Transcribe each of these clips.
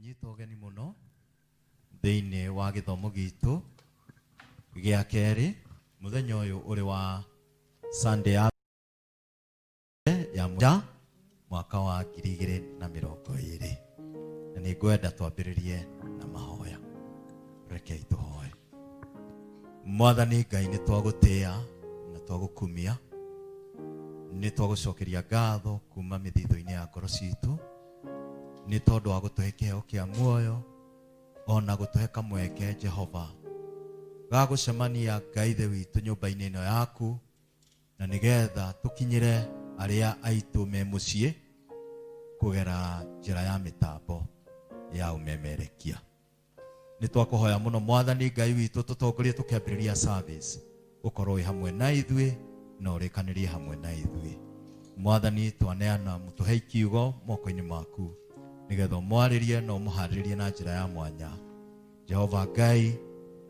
Kũmũnyita ũgeni mũno thĩinĩ wa gĩthomo gitũ gĩa kerĩ mũthenya ũyũ ũrĩ wa Sunday ya ya mũgwanja mwaka wa 2020, na nĩ ngwenda twambĩrĩrie na mahoya. Rekei tũhoe. Mwathani Ngai, nĩ twagũtĩĩa na twagũkumia, nĩ twagũcokeria ngatho kuma mĩthithũ-inĩ ya ngoro citũ nĩ tondũ wa gũtũhe kĩheo kĩa muoyo ona gũtũhe kamweke, Jehova, ga gũcemania, Ngai Ithe witũ, nyũmba-inĩ ĩno yaku, na nĩgetha tũkinyĩre arĩa aitũ me mũciĩ kũgera njĩra ya mĩtambo ya ũmemerekia. Nĩ twakũhoya mũno, Mwathani Ngai witũ, tũtongorie tũkĩambĩrĩria service, ũkorwo wĩ hamwe na ithuĩ na ũrĩkanĩrie hamwe na ithuĩ. Mwathani, twaneana mũtũhe kiugo moko-inĩ maku nĩgetha ũmwarĩrie na ũmũharĩrĩrie na njĩra ya mwanya. Jehova Ngai,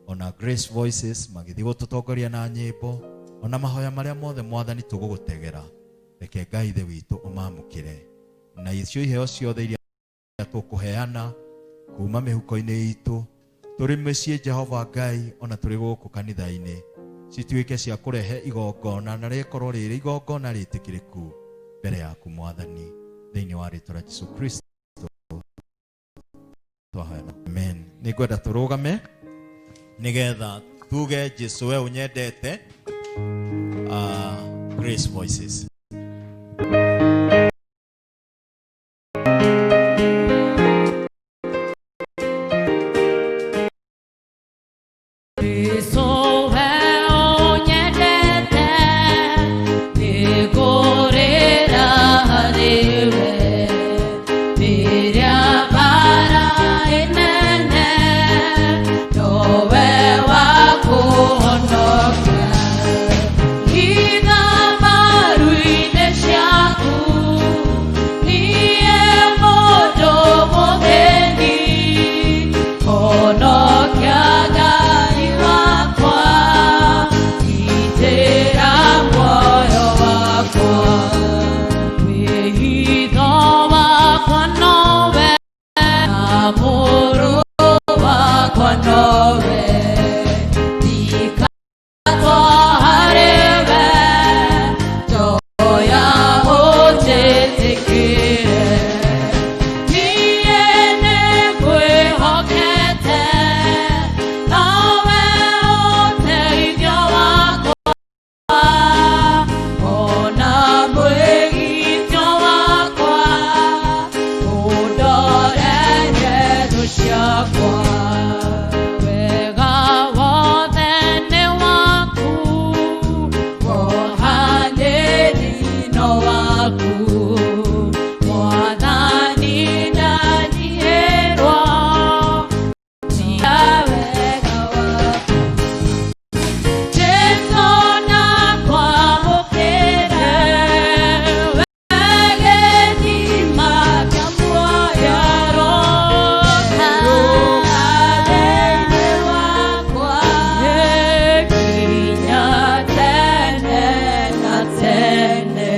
ona Grace Voices magĩthiĩ gũtũtongoria na nyĩmbo ona mahoya marĩa mothe, Mwathani, tũgũgũtegera, reke Ngai Ithe witũ ũmamũkĩre, na icio iheo ciothe iria tũkũheana kuma mĩhuko-inĩ itũ tũrĩ mĩciĩ, Jehova Ngai, ona tũrĩ gũkũ kanitha-inĩ, cituĩke cia kũrehe igongona na rĩkorwo rĩrĩ igongona rĩtĩkĩrĩku mbere yaku, Mwathani, thĩinĩ wa rĩtwa rĩa Jesu Kristo twahoya, amen. Nĩ ngwenda tũrũgame nĩgetha tuge Jesu we ũnyendete. Grace Voices. Jesu we ũnyendete, nĩngũrĩra harĩ we. Rĩrĩa mbara ĩnene, nowe wa kũhonokia. Iga maru-inĩ ciaku, niĩ mũndũ mũthĩni, honokia Ngai wakwa, gitĩra muoyo wakwa. Wĩhitho wakwa nowe, na mũrũ wakwa nowe, ndikatwa harĩ we, njoya ũnjĩtĩkĩre. Niĩ nĩngwĩhokete, nowe ũteithio wakwa, ona mwĩgitio wakwa, ũndorerie thũ ciakwa. Wega wothe nĩ waku, wohanĩri no waku, Mwathani, ndanyihĩrwo cia wega waku. Jesu nakwamũkĩra, gĩthima kĩa muoyo, rũka thĩinĩ wakwa nginya tene na tene.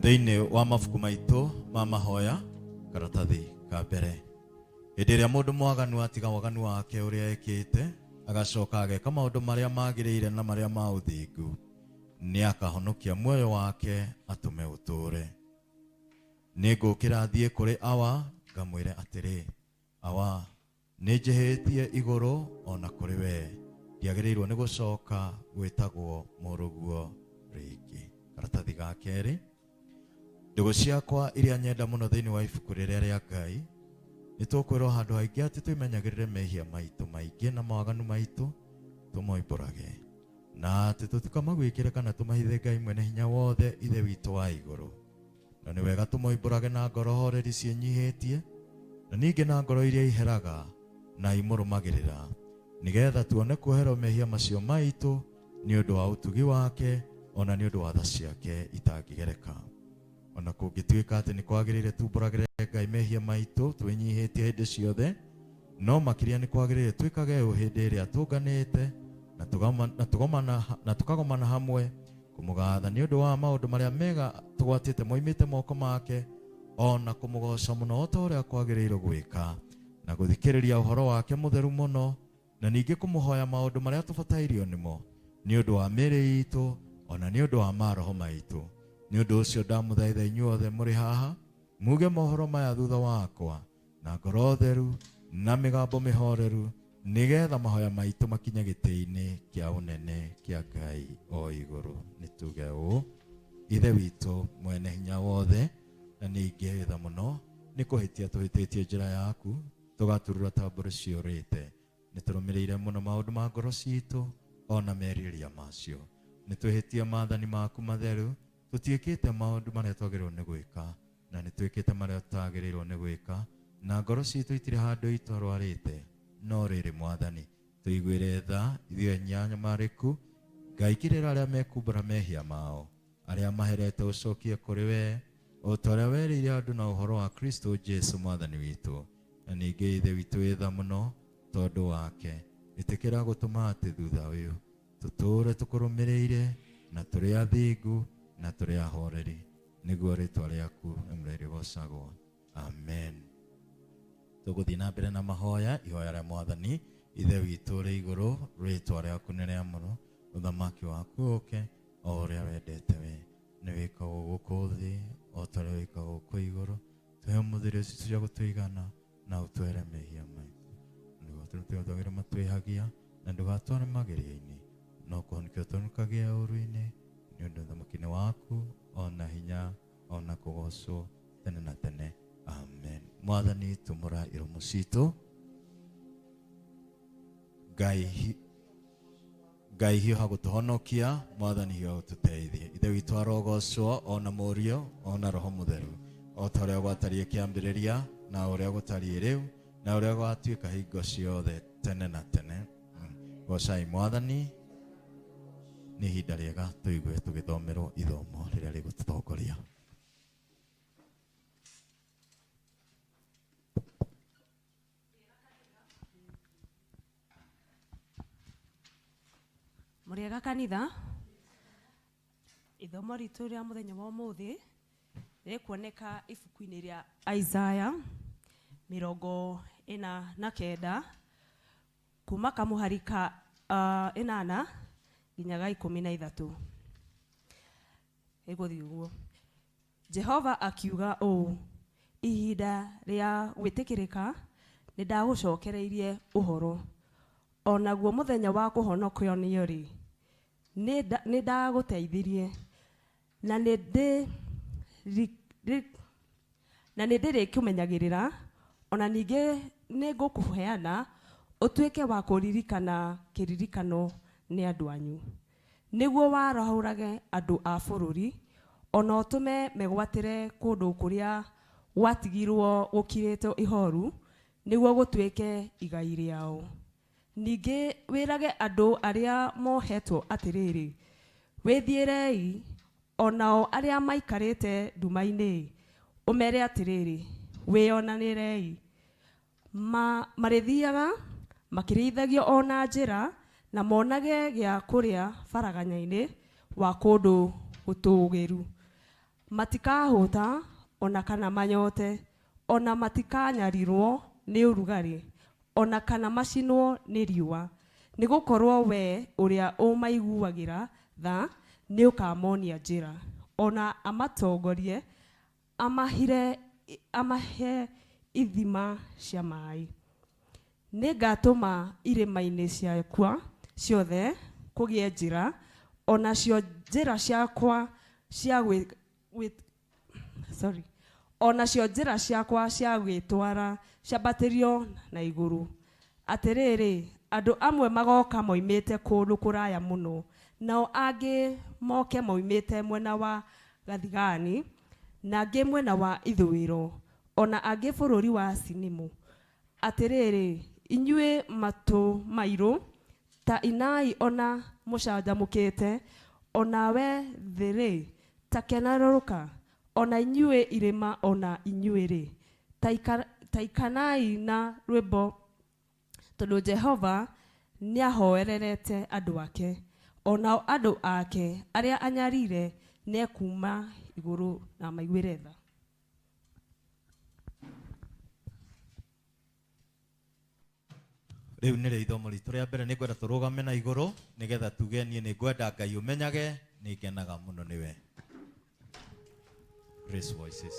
Thĩinĩ wa mabuku maitũ ma mahoya, karatathi ka mbere. Hĩndĩ ĩrĩa mũndũ mwaganu atiga waganu wake ũrĩa ekĩte, agacoka ageka maũndũ marĩa magĩrĩire na marĩa ma ũthingu, nĩ akahonokia muoyo wake atũme ũtũũre. Nĩ ngũkĩra thiĩ kũrĩ awa ngamwĩre atĩrĩ, awa, nĩ njĩhĩtie igũrũ o na kũrĩ wee, ndiagĩrĩirwo nĩ gũcoka gwĩtagwo mũrũguo rĩngĩ. Karatathi ga kerĩ. Ndũgũ ciakwa iria nyenda mũno, thĩinĩ wa ibuku rĩrĩa rĩa Ngai nĩ tũkwĩrwo handũ haingĩ atĩ twĩmenyagĩrĩre mehia maitũ maingĩ na mawaganu maitũ tũmoimbũrage, na atĩ tũtikamagwĩkĩre kana tũmahithe Ngai mwene hinya wothe, Ithe witũ wa igũrũ. Na nĩ wega tũmoimbũrage na ngoro horeri ciĩnyihĩtie, na ningĩ na ngoro iria iheraga na imũrũmagĩrĩra, nĩgetha tuone kuoherwo mehia macio maitũ nĩ ũndũ wa ũtugi wake ona nĩ ũndũ wa tha ciake itangĩgereka. Ona kũngĩtuĩka atĩ nĩ kwagĩrĩire tumbũragĩre Ngai mehia maitũ twĩnyihĩtie hĩndĩ ciothe, no makĩria nĩ kwagĩrĩire twĩkage ũũ hĩndĩ ĩrĩa tũnganĩte na tũkagomana hamwe kũmũgatha nĩ ũndũ wa maũndũ marĩa mega tũgwatĩte moimĩte moko make. Ona kũmũgoca mũno o ta ũrĩa kwagĩrĩirwo gwĩka, na gũthikĩrĩria ũhoro wake mũtheru mũno, na ningĩ kũmũhoya maũndũ marĩa tũbatairio nĩmo nĩ ũndũ wa mĩĩrĩ itũ ona nĩ ũndũ wa maroho maitũ. Nĩ ũndũ ũcio ndamũthaitha inyuothe mũrĩ haha muge mohoro maya thutha wakwa na ngoro theru na mĩgambo mĩhoreru, nĩgetha mahoya maitũ makinye gĩtĩ-inĩ kĩa ũnene kĩa Ngai o igũrũ. Nĩ tuge ũũ: Ithe witũ mwene hinya wothe na ningĩ tha mũno, nĩ kũhĩtia tũhĩtĩtie njĩra yaku, tũgaturura ta mbũri ciũrĩte. Nĩ tũrũmĩrĩire mũno maũndũ ma ngoro citũ ona merirĩria macio. Nĩ twĩhĩtie maathani maku matheru, tũtiĩkĩte maũndũ marĩa twagĩrĩirwo nĩ gwĩka, na nĩ twĩkĩte marĩa tũtagĩrĩirwo nĩ gwĩka, na ngoro citũ itirĩ handũ itarwarĩte. No rĩrĩ, Mwathani, tũiguĩre tha ithuĩ anyamarĩku. Ngai, kirĩra arĩa mekumbũra mehia mao, arĩa maherete ũcokie kũrĩ we, o ta ũrĩa werĩire andũ na ũhoro wa Kristo Jesu Mwathani witũ. Na ningĩ Ithe witũ wĩ tha mũno tondũ wake, ĩtĩkĩra gũtũma atĩ thutha ũyũ tũtũũre tũkũrũmĩrĩire na tũrĩ athingu na tũrĩ ahoreri, nĩguo rĩtwa rĩaku rĩmwe rĩgocagwo. Amen. Tũgũthiĩ na mbere na mahoya. Ihoya rĩa Mwathani. Ithe witũ ũrĩ igũrũ, rĩtwa rĩaku nĩ rĩamũrwo, ũthamaki waku ũke, o ũrĩa wendete we nĩ wĩkagwo gũkũ thĩ o ta ũrĩa wĩkagwo kũu igũrũ. Tũhe ũmũthĩ irio citũ cia gũtũigana, na ũtwere mehia maitũ nĩguo tũrĩa matwĩhagia, na ndũgatware magerio-inĩ, no kũhonokia ũtũhonokagie ũũru-inĩ, nĩ ũndũ ũthamaki nĩ waku, ona hinya, ona kũgocwo tene na tene. Amen. Mwathani, tumũra iromo citũ. Ngai, Ngai hiũha gũtũhonokia. Mwathani, hiũha gũtũteithia. Ithe witũ arogocwo, ona Mũriũ, ona Roho Mũtheru, o ta ũrĩa gwatariĩ kĩambĩrĩria, na ũrĩa gũtariĩ rĩu, na ũrĩa gwatuĩka hingo ciothe tene na tene. Gocai Mwathani. Nĩ ihinda rĩega tũigue tũgĩthomerwo ithomo rĩrĩa rĩgũtũtongoria. Mũrĩega kanitha. Ithomo ritũ rĩa mũthenya wa ũmũthĩ rĩkuoneka ibuku-inĩ rĩa Isaya 49, kuma kamũhari ka 8 nginya ga 13. Ĩgũthiĩ ũguo: Jehova akiuga ũũ, ihinda rĩa gwĩtĩkĩrĩka nĩndagũcokereirie ũhoro, o naguo mũthenya wa kũhonokio-rĩ, nĩndagũteithirie, na nĩndĩrĩkũmenyagĩrĩra, o na ningĩ nĩngũkũheana ũtuĩke wa kũririkana kĩririkano nĩ andũ anyu, nĩguo warahũrage andũ a bũrũri, o na ũtũme megwatĩre kũndũ kũrĩa gwatigirwo gũkirĩte ihoru, nĩguo gũtuĩke igai rĩao. Ningĩ wĩrage andũ arĩa mohetwo atĩrĩrĩ, 'Wĩthiĩrei,' o nao arĩa maikarĩte nduma-inĩ ũmeere atĩrĩrĩ, 'Wĩonanĩrei.' Marĩthiaga makĩrĩithagio o na njĩra, na monage gĩa kũrĩa baraganya-inĩ wa kũndũ gũtũũgĩru. Matikahũta o na kana manyote, o na matikanyarirwo nĩ ũrugarĩ, o na kana macinwo nĩ riũa, nĩ gũkorwo we ũrĩa ũmaiguagĩra tha nĩũkamonia njĩra, o na amatongorie amahire amahe ithima cia maĩ. Nĩngatũma irĩma-inĩ ciakwa ciothe kũgĩe njĩra, o nacio njĩra ciakwa cia gwĩ, sorry, o nacio njĩra ciakwa cia gwĩtwara ciambatĩrio na igũrũ. Atĩrĩrĩ, andũ amwe magoka moimĩte kũndũ kũraya mũno, nao angĩ moke moimĩte mwena wa gathigathini, na angĩ mwena wa ithũĩro, o na angĩ bũrũri wa Sinimu. Atĩrĩrĩ, inyuĩ matũ mairũ, ta inai o na mũcanjamũkĩte, o nawe thĩ-rĩ, ta kenarũrũka, o na inyuĩ irĩma o na inyuĩ-rĩ, ta ikanai na rwĩmbo, tondũ Jehova nĩahoererete andũ ake, o nao andũ ake arĩa anyarire nĩekuma igũrũ na amaiguĩre tha. Rĩu nĩrĩo ithomo ritũ rĩa mbere. Nĩ ngwenda tũrũgame na igũrũ nĩgetha tuge niĩ nĩ ngwenda Ngai ũmenyage nĩ ngenaga mũno nĩwe. Grace Voices.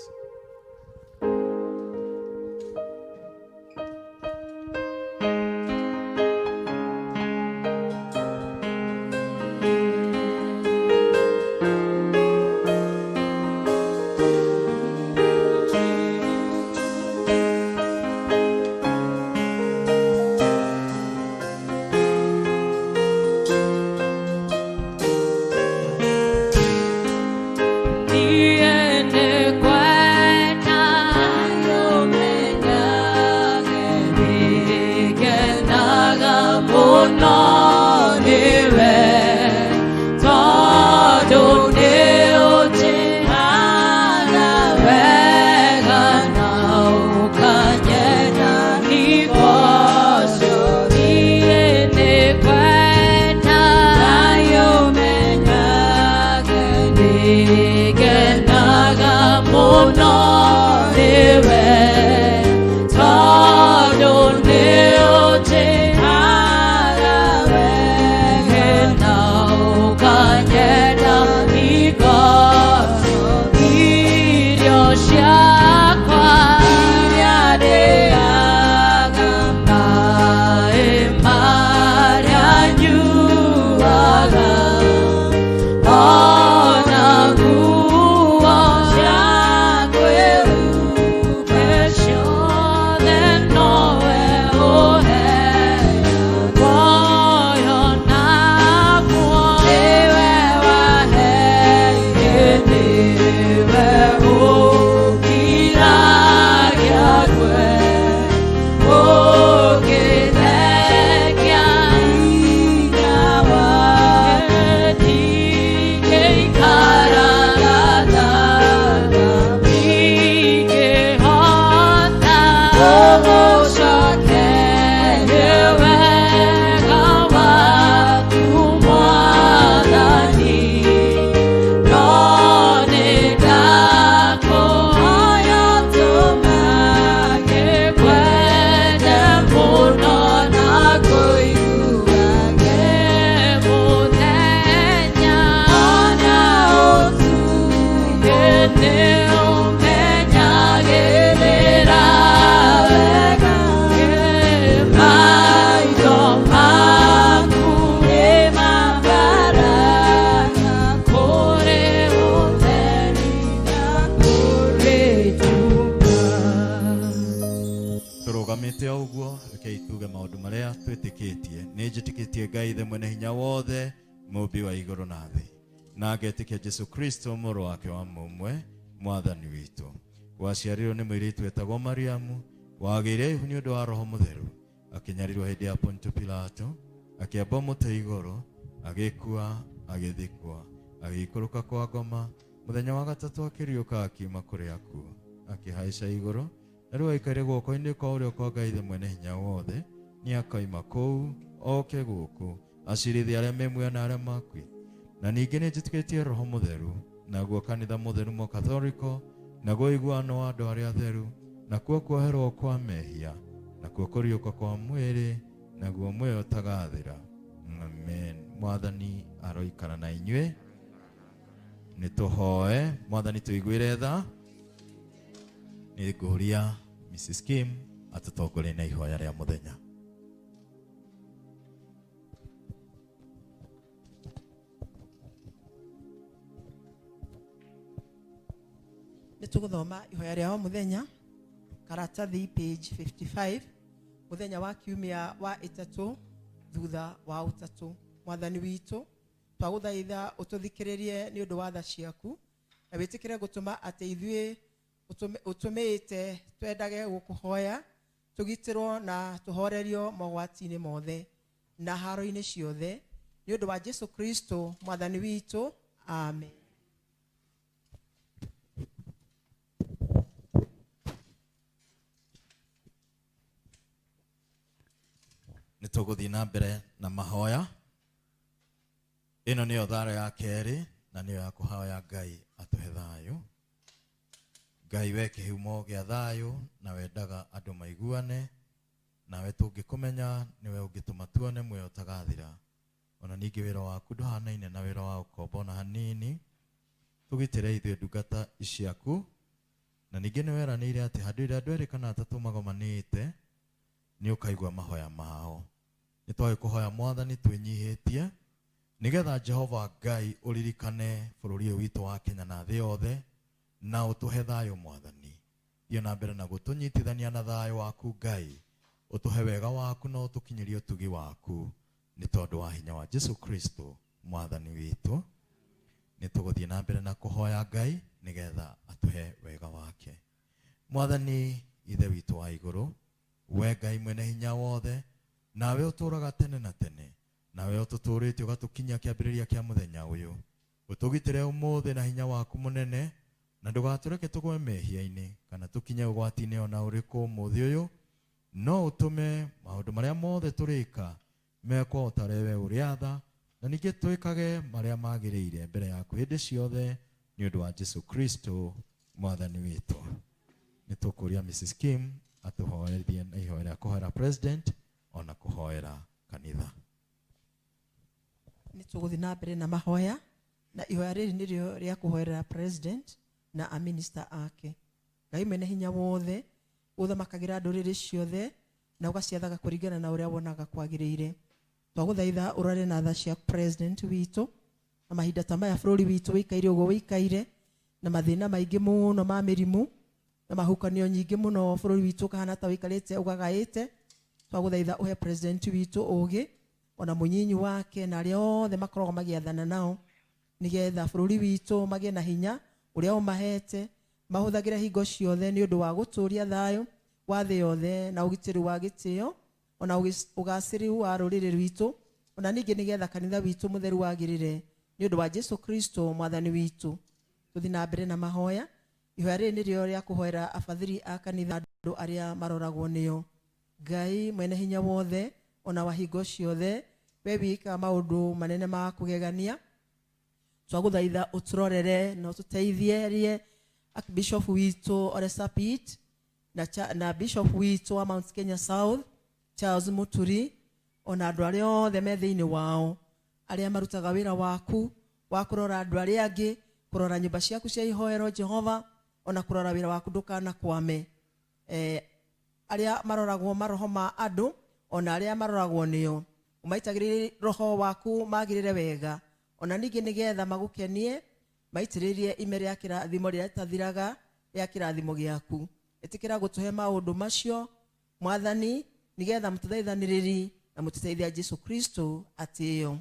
Tũrũgamĩte o ũguo, rekei tuge maũndũ marĩa twĩtĩkĩtie. Nĩ njĩtĩkĩtie Ngai Ithe mwene hinya wothe, mũmbi wa igũrũ na thĩ, na ngetĩkia Jesu Kristo mũrũ wake wa mũmwe, mwathani witũ. Waciarirwo nĩ mũirĩtu wetagwo Mariamu, wagĩire ihu nĩ ũndũ wa Roho Mũtheru, akĩnyarirwo hĩndĩ ya Pontio Pilato, akĩambwo mũtĩ igũrũ, agĩkua, agĩthikwo, agĩikũrũka kwa ngoma, mũthenya wa gatatũ akĩriũka akiuma kũrĩ akuũ, akĩhaica igũrũ, na rĩu aikaire guoko-inĩ kwa ũrĩo kwa Ngai Ithe mwene hinya wothe. Nĩ akaima kũu oke gũkũ acirithie arĩa me muoyo na arĩa makuĩte. Na ningĩ nĩ njĩtĩkĩtie Roho Mũtheru, naguo kanitha mũtheru Mũkathoriko, naguo ũiguano wa andũ arĩa atheru, nakuo kuoherwo kwa mehia, nakuo kũriũka kwa mwĩrĩ, naguo muoyo ũtagathira. Amen. Mwathani aroikara na inyuĩ. Nĩ tũhoe. Mwathani tũiguĩre tha. Nĩ ngũria Mrs. Kim atũtongorie na ihoya rĩa mũthenya. Nĩ tũgũthoma ihoya rĩa o mũthenya, karatathi page 55, mũthenya wa kiumia wa ĩtatũ thutha wa ũtatũ. Mwathani witũ, twagũthaitha ũtũthikĩrĩrie nĩ ũndũ wa tha ciaku, na wĩtĩkĩre gũtũma atĩ ithuĩ ũtũmĩte twendage gũkũhoya, tũgitĩrwo na tũhorerio mogwati-inĩ mothe na haro-inĩ ciothe, nĩ ũndũ wa Jesu Kristo mwathani witũ. Amen. Nĩ tũgũthiĩ na mbere na mahoya. Ĩno nĩyo thara ya kerĩ, na nĩyo ya kũhoya Ngai atũhe thayũ. Ngai we kĩhumo gĩa thayũ na wendaga andũ maiguane, Nawe tũngĩkũmenya nĩwe ũngĩtũma tuone muoyo ũtagathira. Ona ningĩ wĩra waku ndũhanaine na wĩra wa ũkombo ona hanini. Tũgitĩre ithuĩ ndungata ciaku. Na ningĩ nĩ weranĩire atĩ handũ ĩrĩa andũ erĩ kana atatũ magomanĩte nĩ ũkaigua mahoya mao. Nĩ twagĩkũhoya Mwathani twĩnyihĩtie nĩgetha Jehova Ngai ũririkane bũrũri ũyũ witũ wa Kenya na thĩ yothe na ũtũhe thayũ Mwathani. Thiĩ na mbere na gũtũnyitithania na thayũ waku Ngai, ũtũhe wega waku na ũtũkinyĩrie ũtugi waku nĩ tondũ wa hinya wa Jesu Kristo Mwathani witũ. Nĩ tũgũthiĩ na mbere na kũhoya Ngai nĩgetha atũhe wega wake. Mwathani Ithe witũ wa igũrũ, we Ngai mwene hinya wothe, nawe ũtũũraga tene na tene, nawe ũtũtũũrĩtie ũgatũkinyia kĩambĩrĩria kĩa mũthenya ũyũ. Ũtũgitĩre ũmũthĩ na hinya waku mũnene, na ndũgatũreke tũgwe mehia-inĩ kana tũkinye ũgwati-inĩ ona ũrĩkũ ũmũthĩ ũyũ, no ũtũme maũndũ marĩa mothe tũrĩka mekwo o ta ũrĩa we ũrĩatha, na ningĩ twĩkage marĩa magĩrĩire mbere yaku hĩndĩ ciothe nĩ ũndũ wa Jesu Kristo Mwathani witũ. Nĩ tũkũria Mrs. Kim atũhoerithie na ihoya rĩa kũhoera president ona kũhoera kanitha. Nĩ tũgũthiĩ na mbere na mahoya, na ihoya rĩrĩ nĩrĩo rĩa kũhoera president na aminista ake. Ngai mwene hinya wothe, ũthamakagĩra ndũrĩrĩ ciothe na ũgaciathaga kũringana na ũrĩa wonaga kwagĩrĩire. Twagũthaitha ũrore na tha cia president witũ, na mahinda ta maya bũrũri witũ wĩikaire ũguo wĩikaire, na mathĩna maingĩ mũno ma mĩrimũ na mahukanio nyingĩ mũno, bũrũri witũ ũkahana ta wĩikarĩte ũgagaĩte. Twagũthaitha ũhe president witũ ũgĩ ona mũnyinyi wake na arĩa othe makoragwo magĩathana nao, nĩgetha bũrũri witũ magĩe na hinya ũrĩa ũmahete, mahũthagĩre hingo ciothe nĩ ũndũ wa gũtũũria thayũ wa thĩ yothe na ũgitĩri wa gĩtĩo ona ũgacĩru wa rũrĩrĩ rwitũ, ona ningĩ nĩgetha kanitha witũ mũtheru wagĩrĩre nĩ ũndũ wa Jesu Kristo Mwathani witũ. Tũthiĩ na mbere na mahoya. Ihoya rĩrĩ nĩrĩo rĩa kũhoera abathiri a kanitha, andũ arĩa maroragwo nĩo. Ngai mwene hinya wothe ona wa hingo ciothe, we wĩkaga maũndũ manene ma kũgegania, twagũthaitha ũtũrorere na ũtũteithierie Archbishop witũ Ole Sapit na Bishop witũ wa Mount Kenya South Charles Muturi, ona andũ arĩa othe me thĩinĩ wao arĩa marutaga wĩra waku wa kũrora andũ arĩa angĩ, kũrora nyũmba ciaku cia ihoero Jehova, ona kũrora wĩra waku ndũkanakwame. Arĩa maroragwo maroho ma andũ ona arĩa maroragwo nĩo, ũmaitagĩrĩrie roho waku magĩrĩre wega, ona ningĩ nĩgetha magũkenie, maitĩrĩrie ime rĩa kĩrathimo rĩrĩa rĩtathiraga rĩa kĩrathimo gĩaku. Ĩtĩkĩra gũtũhe maũndũ macio Mwathani, nĩgetha mũtũthaithanĩrĩri na mũtũteithia Jesu Kristo atĩo.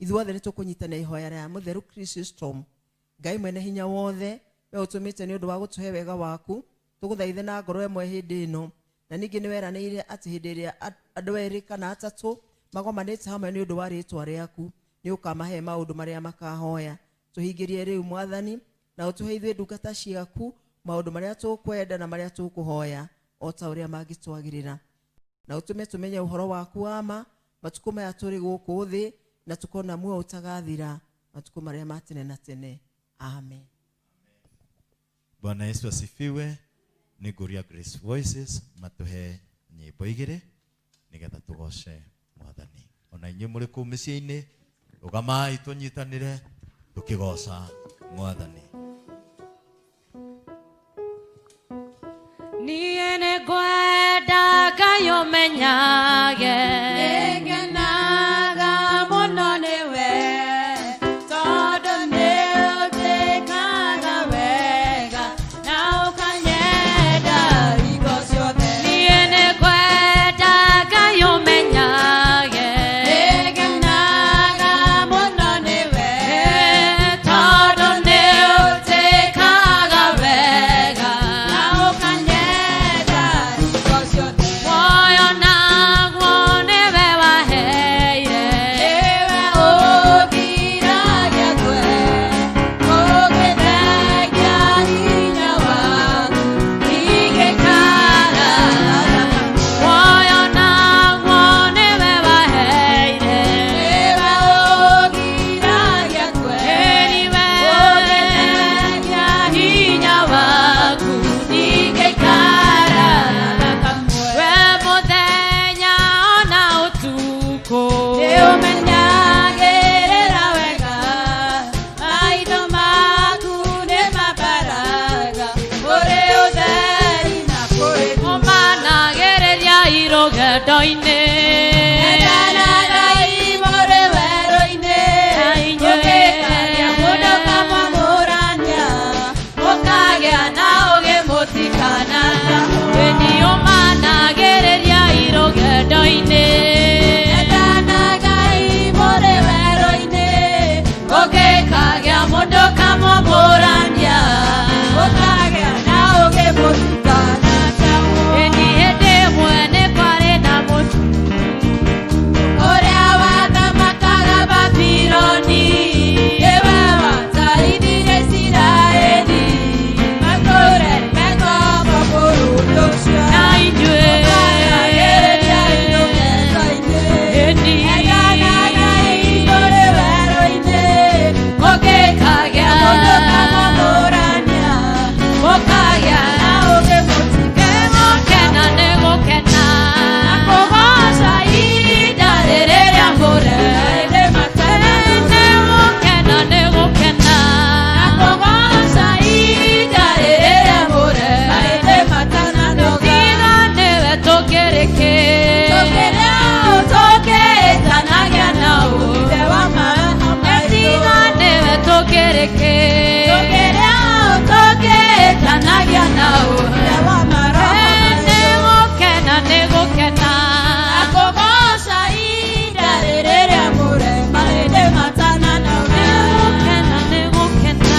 Ithuothe nĩ tũkũnyitanĩra ihoya rĩa mũtheru Chrysostom. Ngai mwene hinya wothe, we ũtũmĩte nĩ ũndũ wa gũtũhe wega waku, tũgũthaithe na ngoro ĩmwe hĩndĩ ĩno, na ningĩ nĩ weranĩire atĩ hĩndĩ ĩrĩa andũ erĩ kana atatũ magomanĩte hamwe nĩ ũndũ wa rĩĩtwa rĩaku, nĩ ũkamahe maũndũ marĩa makahoya. Tũhingĩrie rĩu Mwathani, na ũtũhe ithuĩ ndungata ciaku maũndũ marĩa tũkwenda na marĩa tũkũhoya o ta ũrĩa mangĩtwagĩrĩra, na ũtũme tũmenye ũhoro waku wa ma matukũ maya tũrĩ gũkũ thĩ, na tũkona muoyo ũtagathira matukũ marĩa ma tene na tene. Amen. Bwana Yesu asifiwe. Nĩ ngũria Grace Voices matũhe nyĩmbo igĩrĩ nĩgetha tũgoce Mwathani. Ona inyuĩ mũrĩ kũu mĩciĩ-inĩ, rũgamai tũnyitanĩre tũkĩgoca Mwathani. Niĩ nĩngwenda Ngai ũmenyage, nĩngenaga mũno nĩwe, tondũ nĩũnjĩkaga wega na ũkanyenda hingo ciothe. Niĩ nĩngwenda Ngai ũmenyage, nĩngenaga mũno nĩwe, tondũ nĩũnjĩkaga wega na ũkanyenda hingo ciothe. Muoyo naguo rũgendo-inĩ. Endanagai mũrĩ werũ-inĩ, Na inyuĩ. mũgĩkagĩa mũndũ kamwamũrania, mũkagĩa na ũũgĩ mũtikanatahwo. Ĩni ũmanagĩrĩriai rũgendo-inĩ. Endanagai mũrĩ werũ-inĩ, Mũgĩkagĩa mũndũ kamwamũrania, mũkagĩa na ũũgĩ mũtikanatahwo. Ĩni hĩndĩ ĩmwe nĩ kwarĩ na mũtu Ũrĩa wathamakaga Babiloni, nĩwe watarithirie Isiraeli, matũũre me ngombo bũrũri ũcio. Na inyuĩ. Mũkanagĩrĩriai rũgendo-inĩ. Ĩni. Endanagai mũrĩ werũ-inĩ, Mũgĩkagĩa mũndũ kamwamũrania, mũkagĩa na ũũgĩ mũtikanatahwo. Gũkena nĩ gũkena na kũgooca ihinda rĩrĩ rĩamũre. Hĩndĩ matananoga. Nĩ gũkena nĩ gũkena na kũgooca ihinda rĩrĩ rĩamũre. Hĩndĩ matananoga. Tiga nĩwe tũkĩrĩ kĩ? Tũkĩrĩ ũ Tũkĩĩtanagia na ũ? Ithe wa maroho maitũ. Tiga nĩwe tũkĩrĩ kĩ? Tũkĩrĩ ũ Tũkĩĩtanagia na ũ? Ithe wa maroho Nĩ maitũ. gũkena nĩ gũkena Na kũgooca ihinda rĩrĩ rĩamũre, mahĩndĩ matananoga. Nĩ gũkena nĩ gũkena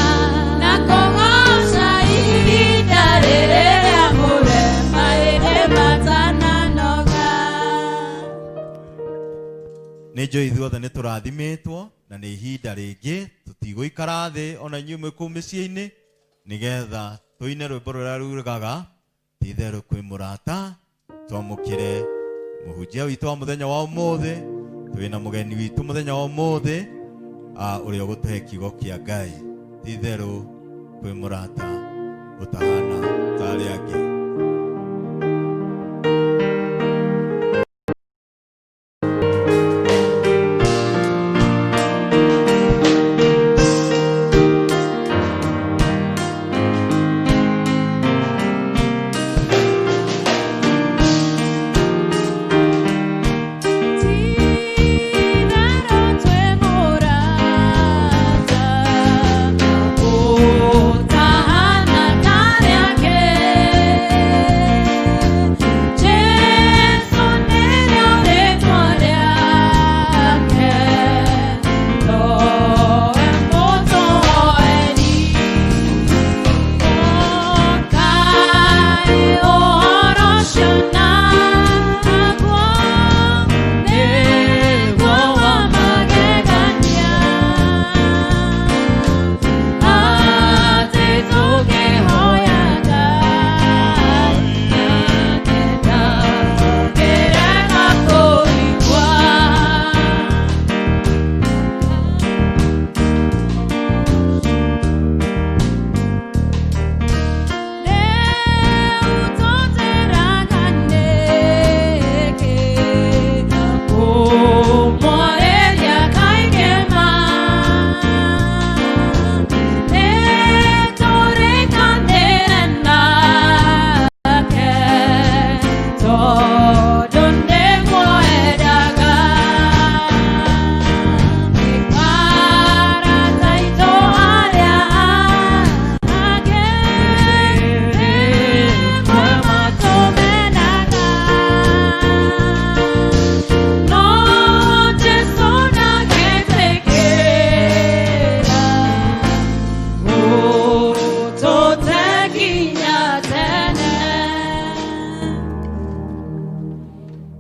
Na kũgooca ihinda rĩrĩ rĩamũre, mahĩndĩ matananoga. Nĩ njũĩ ithuothe nĩ tũrathimĩtwo na nĩ ihinda rĩngĩ tũtigũikara thĩ ona inyuĩ mwĩ kũu mĩciĩ-inĩ nĩgetha tũine rwĩmbo rũrĩa rugaga ti-itherũ kwĩ mũrata. Twamũkĩre mũhunjia witũ wa mũthenya wa ũmũthĩ. Twĩna mũgeni witũ mũthenya wa ũmũthĩ ũrĩa ũgũtũhe kiugo kĩa Ngai. Ti-itherũ kwĩ mũrata ũtahana ta arĩa angĩ. Ti-itherũ twĩ mũrata ũtahana ta arĩa angĩ.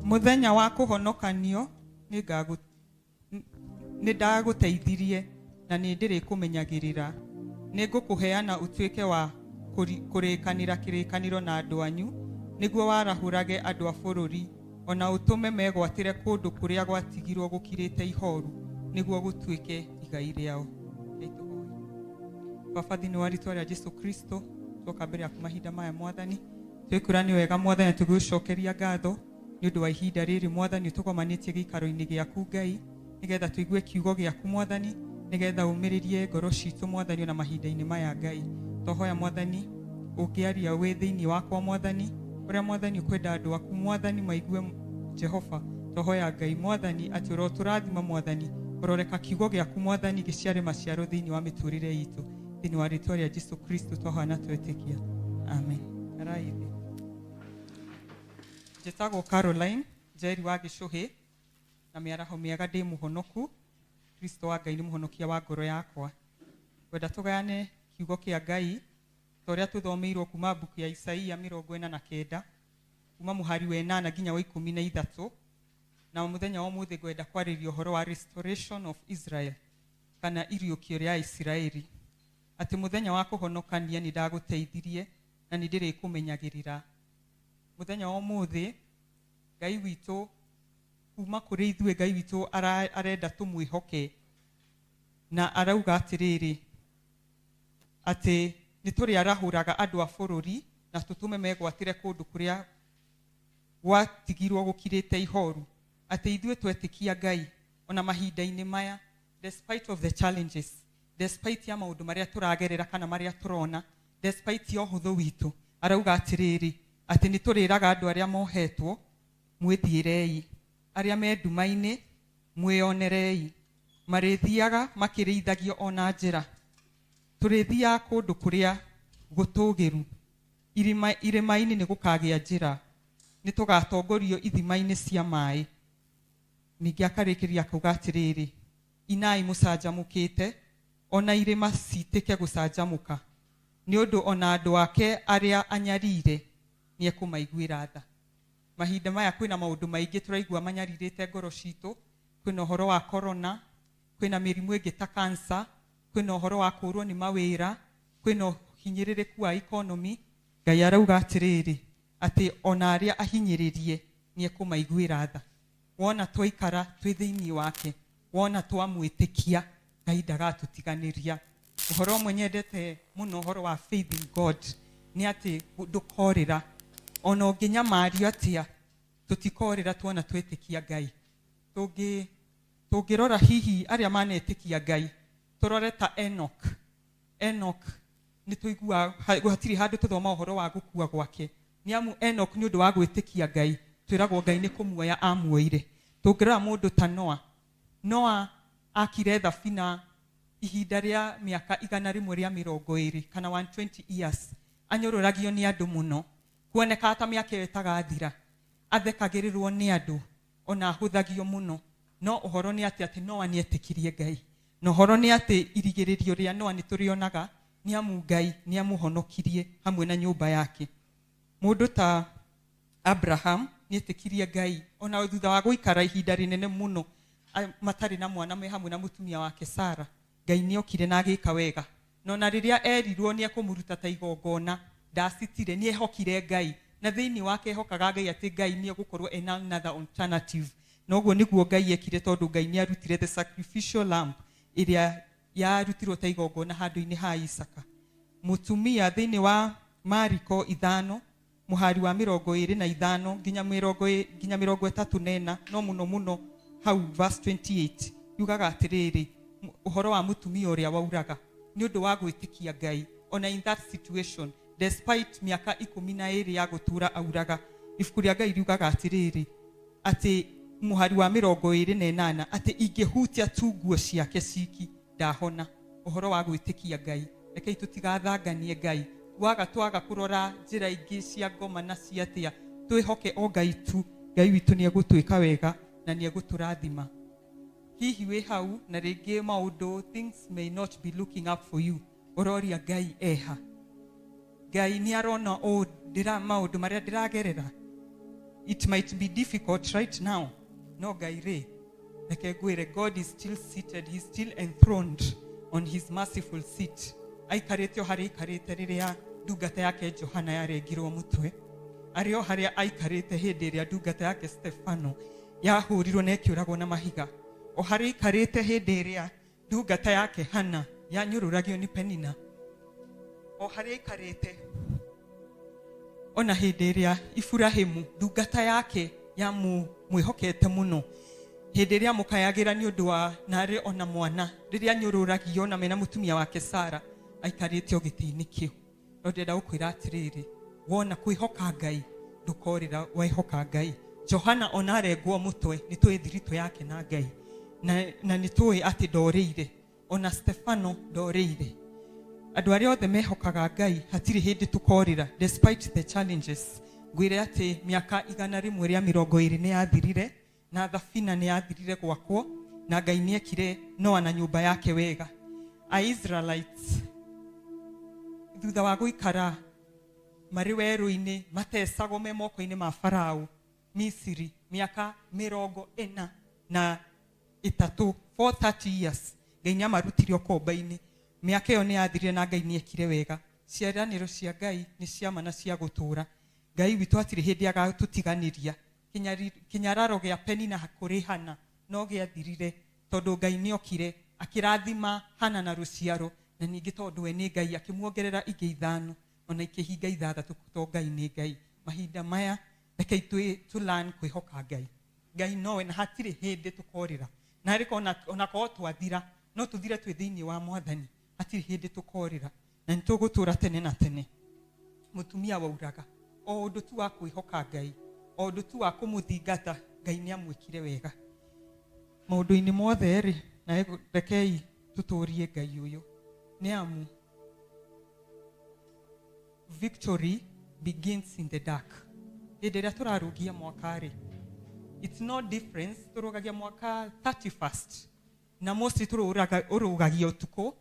Muthenya wa kũhonokanio nĩ ndagũteithirie na nĩ ndĩrĩkũmenyagĩrĩra. Nĩ ngũkũheana ũtuĩke wa kũrĩkanĩra kĩrĩkanĩro na andũ anyu, nĩguo warahũrage andũ a bũrũri, ona ũtũme megwatĩre kũndũ kũrĩa gwatigirwo gũkirĩte ihoru, nĩguo gũtuĩke igai rĩao. Rekei tũhoe. Baba, thĩinĩ wa rĩtwa rĩa Jesu Kristo, twoka mbere yaku mahinda maya Mwathani, twĩkwĩra nĩ wega Mwathani, tũgũcokeria ngatho nĩ ũndũ wa ihinda rĩrĩ Mwathani ũtũgomanĩtie gĩikaro-inĩ gĩaku Ngai, nĩgetha tũigue kiugo gĩaku Mwathani, nĩgetha ũmĩrĩrie ngoro citũ Mwathani ona mahinda-inĩ maya Ngai. Twahoya Mwathani ũngĩaria wĩ thĩinĩ wakwa Mwathani, ũrĩa Mwathani ũkwenda andũ aku Mwathani maigue Jehova twahoya Ngai Mwathani atĩ ũrotũrathima Mwathani, ũroreka kiugo gĩaku Mwathani gĩciare maciaro thĩinĩ wa mĩtũrĩre itũ, thĩinĩ wa rĩtwa rĩa Jesu Kristo twahoya na twetĩkia, amen. Karaithi. Njĩtagwo Caroline Njeri wa Gĩcũhĩ, na mĩaraho mĩega, ndĩ mũhonoku. Kristo wa Ngai nĩ mũhonokia wa ngoro yakwa. Ngwenda tũgayane kiugo kĩa Ngai ta ũrĩa tũthomeirwo kuma mbuku ya Isaia 49, kuma mũhari wa 8 nginya wa 13. Na mũthenya wa ũmũthĩ ngwenda kwarĩria ũhoro wa restoration of Israel, kana iriũkio rĩa Isiraeli, atĩ mũthenya wa kũhonokania nĩ ndagũteithirie na nĩ ndĩrĩkũmenyagĩrĩra. Mũthenya wa ũmũthĩ Ngai witũ kuma kũrĩ ithuĩ, Ngai witũ arenda tũmwĩhoke, na arauga atĩrĩrĩ, atĩ nĩ tũrĩarahũraga andũ a bũrũri na tũtũme megwatĩre kũndũ kũrĩa gwatigirwo gũkirĩte ihoru, atĩ ithuĩ twetĩkia Ngai ona mahinda-inĩ maya, despite of the challenges, despite ya maũndũ marĩa tũragerera kana marĩa tũrona, despite ya ũhũthũ witũ, arauga atĩrĩrĩ, atĩ nĩ tũrĩraga andũ arĩa mohetwo, mwĩthiĩrei, arĩa me nduma-inĩ, mwĩonerei. Marĩthiaga makĩrĩithagio ona njĩra, tũrĩthiaga kũndũ kũrĩa gũtũgĩru, irĩma-inĩ nĩ gũkagĩa njĩra, nĩ tũgatongorio ithima-inĩ cia maĩ. Ningĩ akarĩkĩria akauga atĩrĩrĩ, inai mũcanjamũkĩte, ona irĩma citĩke gũcanjamũka, nĩ ũndũ ona andũ ake arĩa anyarire nĩ ekũmaiguĩra tha. Mahinda maya kwĩna maũndũ maingĩ tũraigua manyarirĩte ngoro citũ. Kwĩna ũhoro wa corona, kwĩna mĩrimũ ĩngĩ ta cancer, kwĩna ũhoro wa kũrwo nĩ mawĩra, kwĩna ũhinyĩrĩrĩku wa economy. Ngai arauga atĩrĩrĩ, atĩ ona arĩa ahinyĩrĩrie nĩ ekũmaiguĩra tha. Wona twaikara twĩ thĩinĩ wake, wona twamwĩtĩkia, Ngai ndagatũtiganĩria. Ũhoro ũmwe nyendete mũno, ũhoro wa faith in God, nĩ atĩ ndũkorĩra ona ũngĩnyamario atĩa, tũtikorĩra tuona twetĩkia Ngai. Tũngĩrora hihi arĩa manetĩkia Ngai, tũrore ta Enoch. Enoch nĩ tũiguaga hatirĩ handũ tũthoma ũhoro wa gũkua gwake, nĩ amu Enoch nĩ ũndũ wa gwĩtĩkia Ngai twĩragwo Ngai nĩ kũmuoya amuoire. Tũngĩrora mũndũ ta Noa, Noa akire thabina ihinda rĩa mĩaka 120 kana 120 years, anyũrũragio nĩ andũ mũno, kuonekaga ta mĩaka ĩyo ĩtagathira, athekagĩrĩrwo nĩ andũ, ona ahũthagio mũno. No ũhoro nĩ atĩ Noa nĩ etĩkirie Ngai, na ũhoro nĩ atĩ irigĩrĩrio rĩa Noa nĩ tũrĩonaga, nĩ amu Ngai nĩ amũhonokirie hamwe na nyũmba yake. Mũndũ ta Abraham nĩ etĩkirie Ngai ona thutha wa gũikara ihinda rĩnene mũno matarĩ na mwana me hamwe na mũtumia wake Sara. Ngai nĩ okire na agĩka wega, na ona rĩrĩa erirwo nĩ ekũmũruta ta igongona, ndacitire, nĩ ehokire Ngai, na thĩinĩ wake ehokaga Ngai atĩ Ngai nĩ egũkorwo ena another alternative. Na ũguo nĩguo Ngai ekire, tondũ Ngai nĩ arutire the sacrificial lamb ĩrĩa yarutirwo ta igongona handũ-inĩ ha Isaka. Mũtumia thĩinĩ wa Mariko 5 mũhari wa 25 nginya 34, no mũno mũno hau verse 28, yugaga atĩrĩrĩ, ũhoro wa mũtumia ũrĩa wauraga nĩ ũndũ wa gwĩtĩkia Ngai ona in that situation, despite mĩaka 12 ya gũtũra auraga. Ibuku rĩa Ngai riugaga atĩrĩrĩ, atĩ mũhari wa 28, atĩ ingĩhutia tu nguo ciake ciki ndahona. Ũhoro wa gwĩtĩkia Ngai, rekei tũtigathanganie Ngai, waga twaga kũrora njĩra ingĩ cia ngoma na cia atĩa, twĩhoke o Ngai tu. Ngai witũ nĩ egũtwĩka wega na nĩ egũtũrathima. Hihi wĩ hau na rĩngĩ maũndũ, things may not be looking up for you, ũroria Ngai eha, Ngai nĩ arona ũũ ndĩra maũndũ marĩa ndĩragerera? It might be difficult right now, no Ngai rĩ, reke ngwĩre, God is still seated, he is still enthroned on his merciful seat. Aikarĩte o harĩa aikarĩte rĩrĩa ndungata yake Johana yarengirwo mũtwe, arĩ o harĩa aikarĩte hĩndĩ ĩrĩa ndungata yake Stefano yahũrirwo na ĩkĩũragwo na mahiga, o harĩa aikarĩte hĩndĩ ĩrĩa ndungata yake Hana yanyũrũragio nĩ Penina, o harĩa aikarĩte ona hĩndĩ ĩrĩa Iburahimu ndungata yake yamwĩhokete mũno, hĩndĩ ĩrĩa amũkayagĩra nĩ ũndũ wa narĩ ona mwana, rĩrĩa anyũrũragio na mena mũtumia wake Sara, aikarĩte o gĩtĩ-inĩ kĩu. No ndĩrenda gũkwĩra atĩrĩrĩ, wona kwĩhoka Ngai ndũkorĩra. Wehoka Ngai, Johana ona arengwo mũtwe nĩ tũĩ thiritũ yake na Ngai na nĩ tũĩ atĩ ndorĩire. Ona Stefano ndorĩire. Andũ arĩa othe mehokaga Ngai hatirĩ hĩndĩ tũkorĩra despite the challenges. Ngwĩre atĩ mĩaka 120 nĩ yathirire na thabina nĩ yathirire gwakwo na Ngai nĩ ekire Noa na nyũmba yake wega. A Israelites thutha wa gũikara marĩ werũ-inĩ matecagwo me moko-inĩ ma Farao Misiri mĩaka 43, 430 years, Ngai nĩ amarutire ũkomba-inĩ. Mĩaka ĩyo nĩ yathirire na Ngai nĩ ekire wega. Ciĩranĩro cia Ngai nĩ cia ma na cia gũtũũra. Ngai witũ hatirĩ hĩndĩ agatũtiganĩria. Kĩnyararo gĩa Penina kũrĩ Hana no gĩathirire tondũ Ngai nĩ okire akĩrathima Hana na rũciaro, na ningĩ tondũ we nĩ Ngai akĩmuongerera ingĩ 5 ona ikĩhinga 6 to Ngai nĩ Ngai. Mahinda maya rekei tũ learn kwĩhoka Ngai. Ngai nowe na hatirĩ hĩndĩ tũkorĩra. Na harĩ ona korwo twathira no tũthire twĩ thĩinĩ wa Mwathani, hatirĩ hĩndĩ tũkorĩra na nĩ tũgũtũũra tene na tene. Mũtumia wauraga o ũndũ tu wa kwĩhoka Ngai, o ũndũ tu wa kũmũthingata, Ngai nĩ amwĩkire wega maũndũ-inĩ mothe rĩ. Na rekei tũtũrie Ngai ũyũ, nĩ amu victory begins in the dark. Hĩndĩ ĩrĩa tũrarũgia mwaka rĩ, it's no difference tũrũgagia mwaka 31st na mostly ũrũgagia ũtukũ,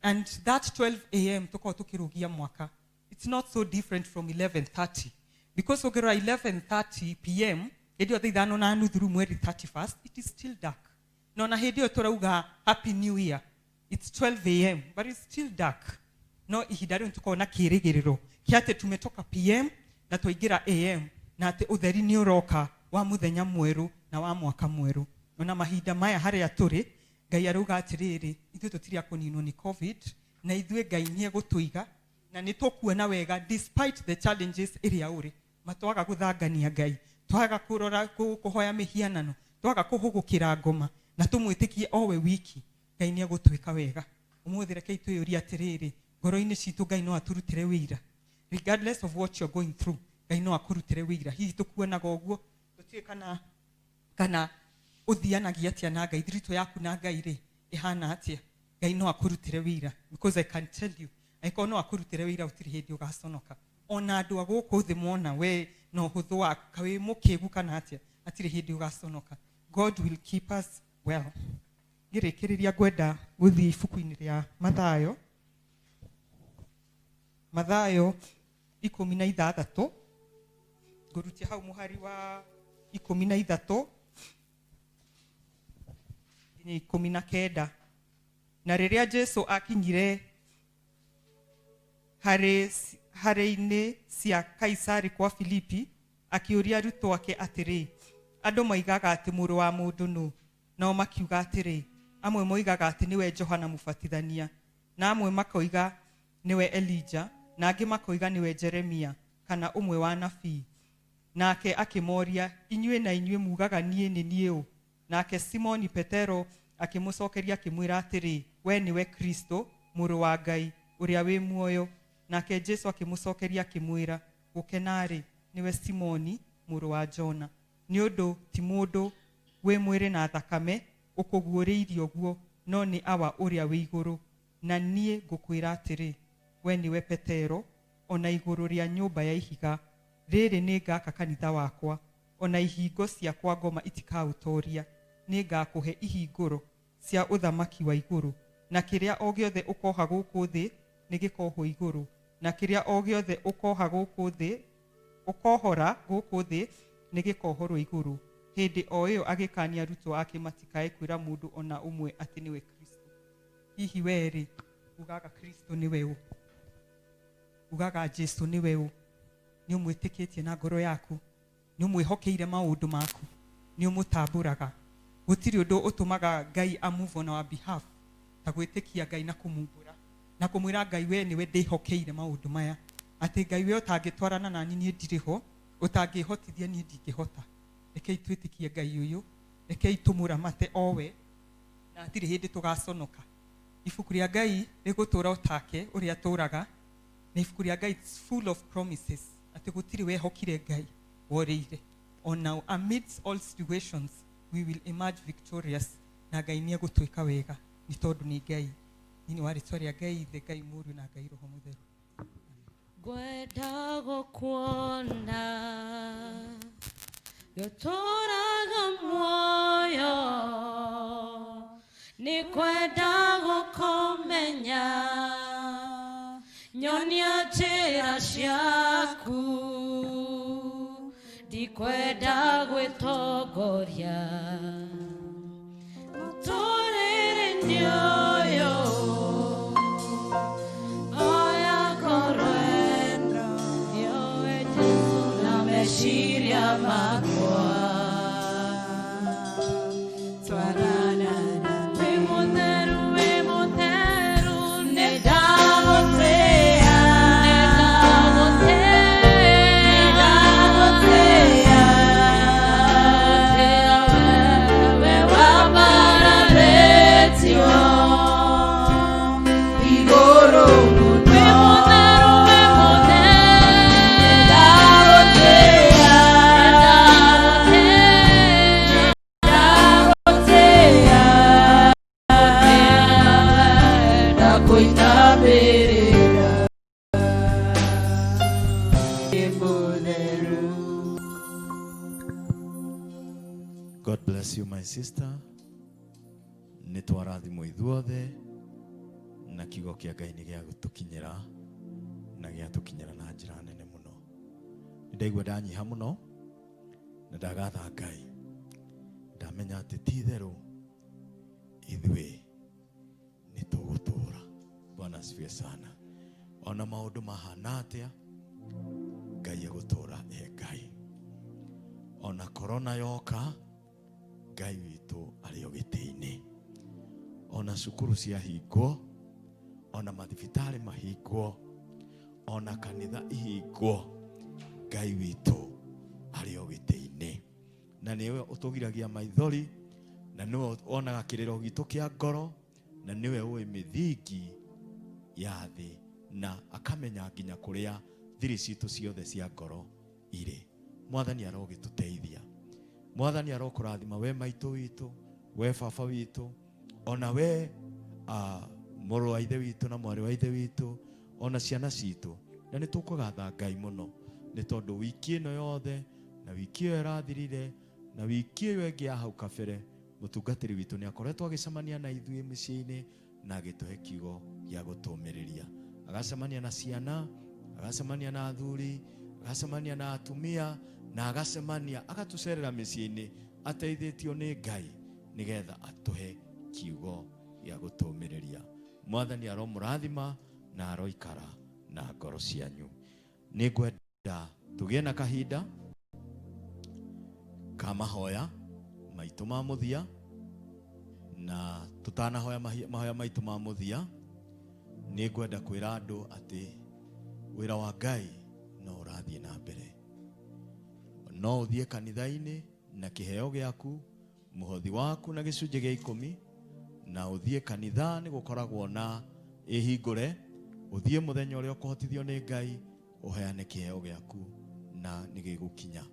and that 12 a.m. tũkoragwo tũkĩrũgia mwaka. It's not so different from 11:30, because ũngĩrora 11:30 p.m. hĩndĩ ĩyo thaa 5:30 rĩu mweri 31st, it is still dark. Na ona hĩndĩ ĩyo tũrauga happy new year, it's 12 a.m. but it's still dark. No ihinda rĩu tũkoragwo na kĩĩrĩgĩrĩro kĩa atĩ tumetoka PM na twaingĩra AM, na atĩ ũtheri nĩ ũroka wa mũthenya mwerũ na wa mwaka mwerũ. Ona mahinda maya harĩa tũrĩ, Ngai arauga atĩrĩrĩ, ithuĩ tũtirĩ a kũninwo nĩ COVID, na ithuĩ Ngai nĩ egũtũiga na nĩ tũkuona wega despite the challenges ĩrĩa ũrĩ. Matwaga gũthangania Ngai, twaga kũrora kũhoya mĩhianano, twaga kũhũgũkĩra ngoma na tũmwĩtĩkie o we wiki, Ngai nĩ egũtwĩka wega. Ũmũthĩ rekei twĩyũrie atĩrĩrĩ, ngoro-inĩ citũ Ngai no atũrutĩre wĩira. Regardless of what you're going through, Ngai no akũrutĩre wĩira. Hihi tũkuonaga ũguo, tũtiũĩ kana ũthianagia atĩa na Ngai, thiritũ yaku na Ngai rĩ ĩhana atĩa. Ngai no akũrutĩre wĩira, because I can tell you, angĩkorwo no akũrutĩre wĩira gũtirĩ hĩndĩ ũgaconoka. Ona andũ a gũkũ thĩ mona we na ũhũthũ waku ka wĩ mũkĩgu kana atĩa, hatirĩ hĩndĩ ũgaconoka. God will keep us well. Ngĩrĩkĩrĩria ngwenda gũthiĩ ibuku-inĩ rĩa Mathayo, Mathayo 16, ngũrutia hau mũhari wa 13 nginya 19. Na rĩrĩa Jesu akinyire harĩ-inĩ cia Kaisari kwa Filipi, akĩũria arutwo ake atĩrĩ, andũ moigaga atĩ mũrũ wa mũndũ nũ? Nao makiuga atĩrĩ, amwe moigaga atĩ nĩwe Johana Mũbatithania, na amwe makoiga nĩwe Elija, na angĩ makoiga nĩwe Jeremia kana ũmwe wa anabii. Nake akĩmoria, inyuĩ na inyuĩ mugaga niĩ nĩ niĩ ũ? Nake Simoni Petero akĩmũcokeria akĩmwĩra atĩrĩ, we nĩwe Kristo, mũrũ wa Ngai ũrĩa wĩ muoyo. Nake Jesu akĩmũcokeria akĩmwĩra, gũkena-rĩ, nĩwe Simoni mũrũ wa Jona, nĩ ũndũ ti mũndũ wĩ mwĩrĩ na thakame ũkũguũrĩirie ũguo, no nĩ Awa ũrĩa wĩ igũrũ. Na niĩ ngũkwĩra atĩrĩ, we nĩwe Petero, ona igũrũ rĩa nyũmba ya ihiga rĩrĩ nĩ ngaka kanitha wakwa, ona ihingo cia kwa ngoma itikaũtoria. Nĩ ngakũhe ihingũro cia ũthamaki wa igũrũ, na kĩrĩa o gĩothe ũkoha gũkũ thĩ nĩ gĩkohwo igũrũ, na kĩrĩa o gĩothe ũkoha gũkũ thĩ ũkohora gũkũ thĩ nĩ gĩkohorwo igũrũ. Hĩndĩ o ĩyo agĩkania arutwo ake matikae kwĩra mũndũ ona ũmwe atĩ nĩwe Kristo. Hihi we rĩ, ugaga Kristo nĩwe ũ? Ugaga Jesu nĩwe ũ? Nĩ ũmwĩtĩkĩtie na ngoro yaku? Nĩ ũmwĩhokeire maũndũ maku? Nĩ ũmũtambũraga? Gũtirĩ ũndũ ũtũmaga Ngai a move on our behalf ta gwĩtĩkia Ngai na kũmumbũra na kũmwĩra Ngai we nĩwe ndĩhokeire maũndũ maya, atĩ Ngai we ũtangĩtwarana nani niĩ ndirĩ ho, ũtangĩhotithia niĩ ndingĩhota. Rekei twĩtĩkie Ngai ũyũ, rekei tũmũramate o we, na hatirĩ hĩndĩ tũgaconoka. Ibuku rĩa Ngai rĩgũtũra o take ũrĩa tũraga, na ibuku rĩa Ngai it's full of promises, atĩ gũtirĩ wehokire Ngai worĩire. Ona amidst all situations we will emerge victorious, na Ngai nĩ egũtwĩka wega nĩ tondũ nĩ Ngai. Thĩinĩ wa rĩtwa rĩa Ngai Ithe, Ngai Mũriũ na Ngai Roho Mũtheru. Ngwenda gũkuona gĩtũraga muoyo, nĩ kwenda gũkũmenya, nyonia njĩra ciaku, ndikwenda gwĩtongoria mũtũrĩre-inĩ ũyũ. Oya ngoro ĩno nĩowe Jesũ na meciria makwa. Twarana na wĩ mũtheru, wĩ mũtheru, nĩ ndagũtĩa, nĩ ndagũtĩa, ndagũtĩa, ndagũtĩa we wambararĩtio igũrũ mũno. Wĩ mũtheru, wĩ mũtheru, ndagũtĩa, ndagũtĩa, ndagũtĩa, ndakũinamĩrĩra wĩ mũtheru. God bless you, my sister. Nĩ twarathimwo ithuothe na kiugo kĩa Ngai nĩ gĩa gũtũkinyĩra na gĩatũkinyĩra na njĩra nene mũno. Nĩ ndaigua ndanyiha mũno na ndagatha Ngai, ndamenya atĩ ti itherũ ithuĩ nĩ tũgũtũra. Bwana asifiwe sana. Ona maũndũ mahana atĩa, Ngai egũtũra e Ngai. Ona korona yoka, Ngai witũ arĩ o gĩtĩ-inĩ. Ona cukuru ciahingwo, ona mathibitarĩ mahingwo, ona kanitha ihingwo, Ngai witũ arĩ o gĩtĩ-inĩ. Na nĩwe ũtũgiragia maithori, na nĩwe wonaga kĩrĩro gitũ kĩa ngoro, na nĩwe ũĩ mĩthingi ya thĩ, na akamenya nginya kũrĩa thiri citũ ciothe cia ngoro irĩ. Mwathani arogĩtũteithia. Mwathani arokũrathima we maitũ witũ, we baba witũ, ona we mũrũ wa ithe witũ na mwarĩ wa ithe witũ, ona ciana citũ. Na nĩ tũkũgatha Ngai mũno nĩ tondũ wiki ĩno yothe na wiki ĩyo ĩrathirire na wiki ĩyo ĩngĩ ya hau kabere, mũtungatĩri witũ nĩ akoretwo agĩcemania na ithuĩ mĩciĩ-inĩ na agĩtũhe kiugo gĩa gũtũmĩrĩria. Agacemania na ciana, agacemania na athuri, agacemania na atumia, na agacemania agatũcerera mĩciĩ-inĩ ateithĩtio nĩ Ngai nĩgetha atũhe kiugo gĩa gũtũmĩrĩria. Mwathani aromũrathima na aroikara na ngoro cianyu. Nĩ ngwenda tũgĩe na kahinda ka mahoya maitũ ma mũthia, na tũtanahoya mahoya maitũ ma mũthia, nĩ ngwenda kwĩra andũ atĩ wĩra wa Ngai no ũrathiĩ na mbere. No ũthiĩ kanitha-inĩ na kĩheo gĩaku, mũhothi waku na gĩcunjĩ gĩa ikũmi, na ũthiĩ kanitha nĩ gũkoragwo na ĩhingũre, ũthiĩ mũthenya ũrĩa ũkũhotithio nĩ Ngai, ũheane kĩheo gĩaku na nĩ gĩgũkinya.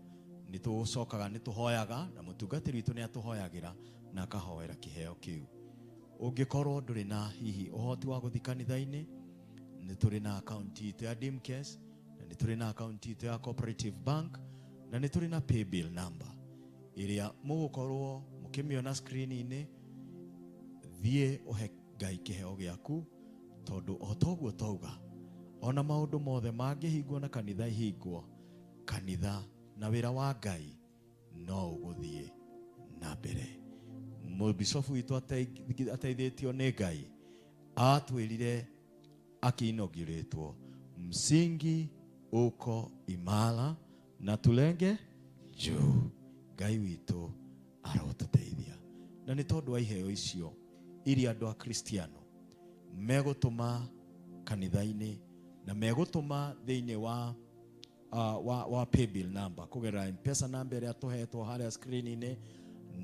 Nĩ tũcokaga nĩ tũhoyaga na mũtungatĩri witũ nĩ atũhoyagĩra na akahoera kĩheo kĩu. Ũngĩkorwo ndũrĩ na hihi ũhoti wa gũthiĩ kanitha-inĩ, nĩ tũrĩ na akaunti itũ ya Dimcase, na nĩ tũrĩ na akaunti itũ ya Cooperative Bank, na nĩ tũrĩ na paybill number ĩrĩa mũgũkorwo mũkĩmĩona screen-inĩ. Thiĩ ũhe Ngai kĩheo gĩaku, tondũ o toguo twauga, ona maũndũ mothe mangĩhingwo na kanitha ihingwo, kanitha na wĩra wa Ngai no ũgũthiĩ na mbere. Mũbicobu witũ ateithĩtio nĩ Ngai atwĩrire akĩinauguratwo, msingi uko imara na tulenge juu. Ngai witũ arotũteithia. Na nĩ tondũ wa iheo icio iria andũ a Kristiano megũtũma kanitha-inĩ na megũtũma thĩinĩ wa paybill number kũgerera M-Pesa number ĩrĩa tũhetwo harĩa screen-inĩ,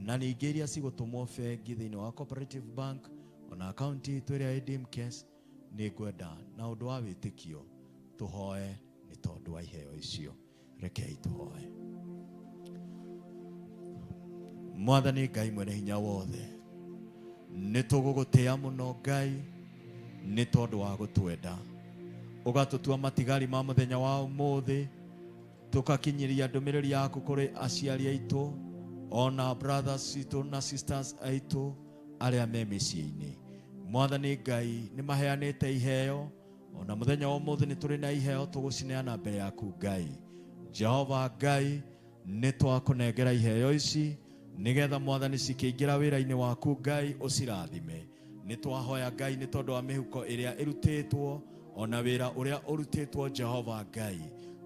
na ningĩ iria cigũtũmwo bengi thĩinĩ wa Cooperative Bank ona akaunti itũ ĩrĩa ĩ Dimcase. Nĩ ngwenda na ũndũ wa wĩtĩkio tũhoe nĩ tondũ wa iheo icio. Rekei tũhoe. Mwathani Ngai mwene hinya wothe, nĩ tũgũgũtĩa mũno Ngai nĩ tondũ wa gũtwenda, ũgatũtua matigari ma mũthenya wa ũmũthĩ, tũkakinyĩria ndũmĩrĩri yaku kũrĩ aciari aitũ ona brothers itũ na sisters aitũ arĩa me mĩciĩ-inĩ. Mwathani Ngai nĩ maheanĩte iheo, ona mũthenya wa ũmũthĩ nĩ tũrĩ na iheo tũgũcineana mbere yaku Ngai. Jehova Ngai, nĩ twakũnengera iheo ici nĩgetha Mwathani cikĩingĩra wĩra-inĩ waku Ngai ũcirathime. Nĩ twahoya Ngai nĩ tondũ wa mĩhuko ĩrĩa ĩrutĩtwo ona wĩra ũrĩa ũrutĩtwo Jehova Ngai.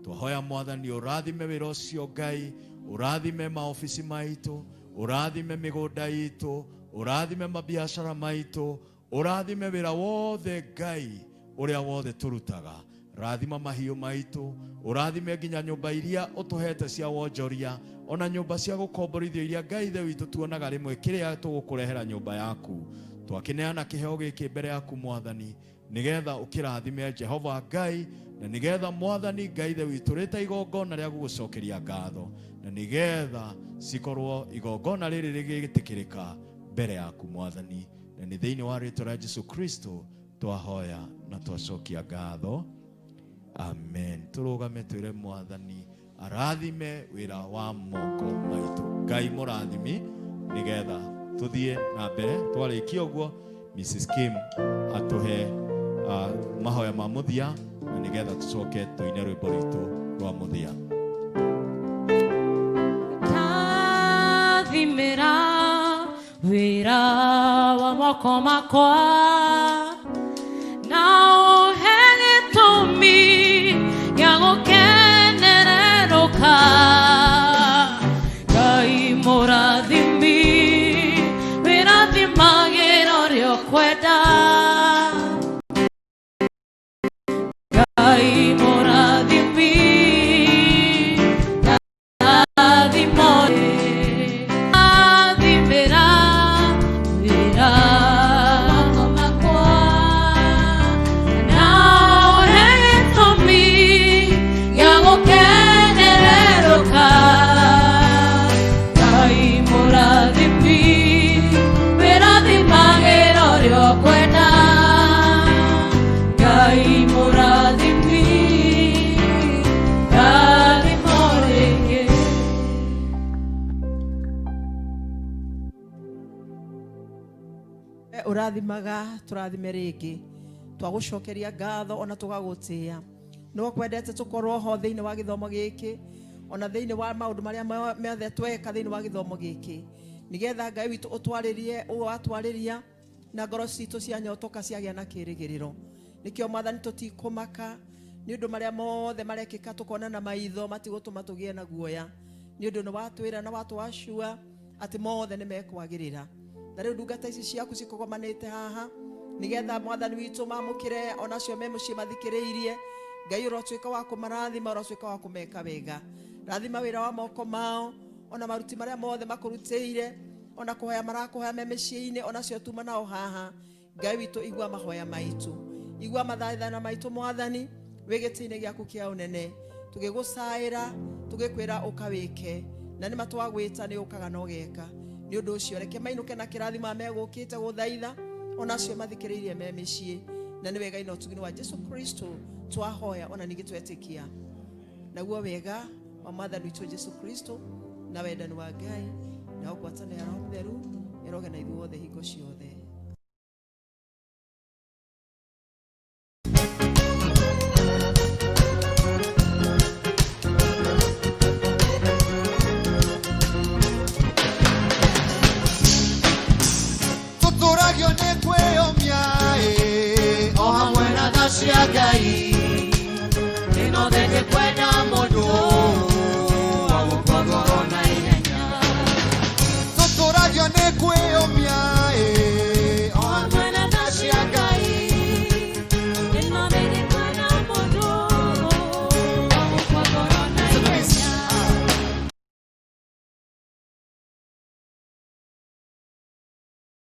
Twahoya Mwathani ũrathime wĩra ũcio Ngai, ũrathime maobici maitũ, ũrathime mĩgũnda itũ, ũrathime mabiacara maitũ, ũrathime wĩra wothe Ngai ũrĩa wothe tũrutaga. Rathima mahiũ maitũ, ũrathime nginya nyũmba iria ũtũhete cia wonjoria, ona nyũmba cia gũkomborithio iria Ngai ithe witũ tuonaga rĩmwe kĩrĩa tũgũkũrehera nyũmba yaku. Twakĩneana kĩheo gĩkĩ mbere yaku Mwathani, nĩgetha ũkĩrathime Jehova Ngai, na nĩgetha Mwathani Ngai ithe witũ rĩta igongona rĩa gũgũcokeria ngatho, na nĩgetha cikorwo igongona rĩrĩ rĩgĩtĩkĩrĩka mbere yaku Mwathani. Na nĩ thĩinĩ wa rĩtwa rĩa Jesu Kristo twahoya na twacokia ngatho, amen. Tũrũgame twĩre Mwathani arathime wĩra wa moko maitũ. Ngai mũrathimi, nĩgetha tũthiĩ na mbere. Twarĩkia ũguo, Mrs. Kim atũhe mahoya ma mũthia, na nĩgetha tũcoke tũine rwĩmbo rwitũ rwa mũthia. Ndathimĩra wĩra wa moko makwa, na ũhe gĩtũmi gĩa gũkenererũka. Ngai mũrathimi, wĩrathimagĩra ũrĩa ũkwenda. Ngai mũrathimi, ndathimĩra wĩra wa makwa, na ũhe gĩtũmi gĩa gũkenererũka. Ngai mũrathimi, wĩrathimagĩra ũrĩa ũkwenda. Ngai mũrathimi, ndathima rĩngĩ. Ũrathimaga tũrathime rĩngĩ, twagũcokeria ngatho ona tũgagũtĩa. Nĩwe kwendete tũkorwo ho thĩinĩ wa gĩthomo gĩkĩ, ona thĩinĩ wa maũndũ marĩa mothe tweka thĩinĩ wa gĩthomo gĩkĩ, nĩgetha Ngai witũ ũtwarĩrie ũguo watwarĩria, na ngoro citũ cianyotoka ciagĩa na kĩĩrĩgĩrĩro. Nĩkĩo Mwathani tũtikũmaka nĩ ũndũ marĩa mothe marekĩka tũkona na maitho matigũtũma tũgĩe na guoya, nĩ ũndũ nĩ watwĩra na watwacua atĩ mothe nĩ mekwagĩrĩra. Na rĩu ndungata ici ciaku cikũgomanĩte haha nĩgetha Mwathani witũ mamũkĩre, onacio me mũciĩ mathikĩrĩirie. Ngai ũrotuĩka wa kũmarathima, ũrotuĩka wa kũmeka wega. Rathima wĩra wa moko mao, ona maruti marĩa mothe makũrutĩire, ona kũhoya marakũhoya me mĩciĩ-inĩ, onacio tuma nao haha. Ngai witũ igua mahoya maitũ, igua mathaithana maitũ Mwathani, wĩ gĩtĩ-inĩ gĩaku kĩa ũnene, tũgĩgũcaĩra tũgĩkwĩra ũka wĩke, na nĩ matwagwĩta nĩ ũkaga na ũgeka. Nĩ ũndũ ũcio reke mainũke na kĩrathimo megũkĩte gũthaitha, onacio mathikĩrĩirie me mĩciĩ. Na nĩ wega-inĩ ũtugi-inĩ wa Jesu Kristo twahoya ona ningĩ twetĩkia. Naguo wega wa Mwathani witũ Jesu Kristo na wendani wa Ngai na ũgwatanĩro ya Roho Mũtheru ĩroge na ithuothe hingo ciothe.